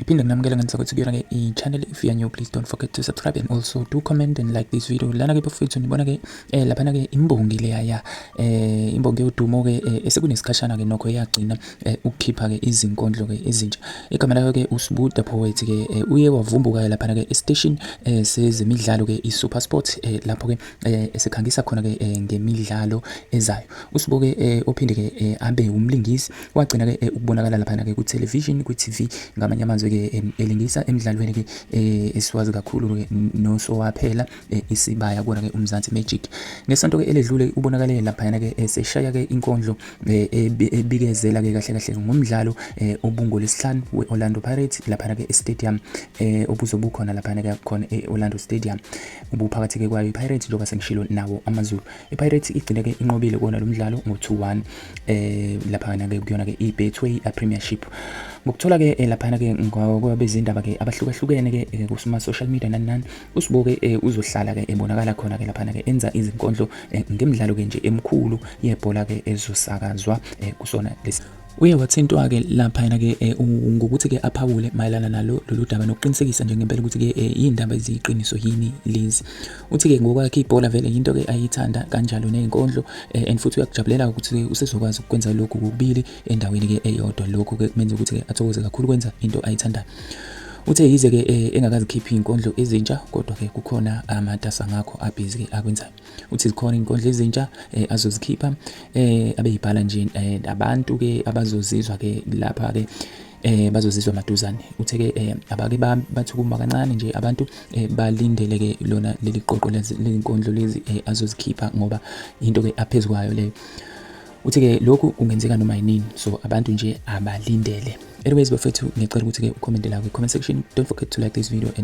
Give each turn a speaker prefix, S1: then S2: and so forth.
S1: Ngiphinde nginamukele ngenza ukuthi kuyona-ke i-channel. If you are new, please don't forget to subscribe and also do comment and like this video. Lana-ke bafethu nibona-ke laphana-ke imbongi leyaya, imbongi yodumo-ke, esekunesikhashana-ke nokho eyagcina ukukhipha-ke izinkondlo-ke ezintsha. Igama layo-ke uSbu Da Poet-ke. Uye wavumbuka laphana-ke esiteshini sezemidlalo-ke i-SuperSport, lapho-ke esekhangisa khona-ke ngemidlalo ezayo. USbu-ke, ophinde-ke abe umlingisi, wagcina-ke ukubonakala laphana-ke ku-television, kwi-TV ngamanye amazwi-ke, elingisa emidlalweni-ke esiwazi kakhulu-ke nosowaphela, Isibaya, kuwona-ke uMzansi Magic. Ngesonto-ke eledlule ubonakale laphayana-ke eseshaya-ke inkondlo ebikezela-ke kahle kahle ngomdlalo obungolwesihlanu we-Orlando Pirates laphana-ke e-stadium, obuzobe bukhona laphana-ke khona e-Orlando Stadium, ubuphakathi-ke kwayo i-Pirates, njengoba sengishilo, nawo AmaZulu. I-Pirates igcine-ke inqobile kuwona lo mdlalo ngo-2-1 laphana-ke kuyona-ke i-Betway Premiership. Ngokuthola-ke laphana-ke ngokwabezindaba-ke abahlukahlukene-ke kuma-social media nani nani, uSbu-ke uzohlala-ke ebonakala khona-ke laphana-ke enza izinkondlo ngemidlalo-ke nje emikhulu yebhola-ke ezosakazwa kusona lesi. Uye wathintwa-ke laphayana-ke ngokuthi-ke aphawule mayelana nalo lolu daba nokuqinisekisa nje ngempela ukuthi-ke iy'ndaba eziyiqiniso yini lezi. Uthi-ke ngokwakhe ibhola vele yinto-ke ayithanda, kanjalo ney'nkondlo, and futhi uyakujabulela ukuthi-ke usezokwazi ukwenza lokhu kokubili endaweni-ke eyodwa. Lokhu-ke kumenza ukuthi-ke athokoze kakhulu kwenza into ayithandayo. Uthe yize-ke engakazikhiphi iy'nkondlo ezintsha, kodwa-ke kukhona amatasa ngakho abhizi-ke akwenzayo. Uthi zikhona iy'nkondlo ezintsha azozikhipha, abeyibhala nje, abantu-ke abazozizwa-ke lapha-ke bazozizwa maduzane. Uthe-ke abake bathi ukuma kancane nje abantu, balindele-ke lona leli qoqo lezinkondlo lezi azozikhipha, ngoba into-ke aphezu kwayo leyo. Uthi-ke lokhu kungenzeka noma yinini, so abantu nje abalindele. Anyways bafethu, ngiyacela ukuthi-ke ucommente la kwi-comment section. Don't forget to like this video and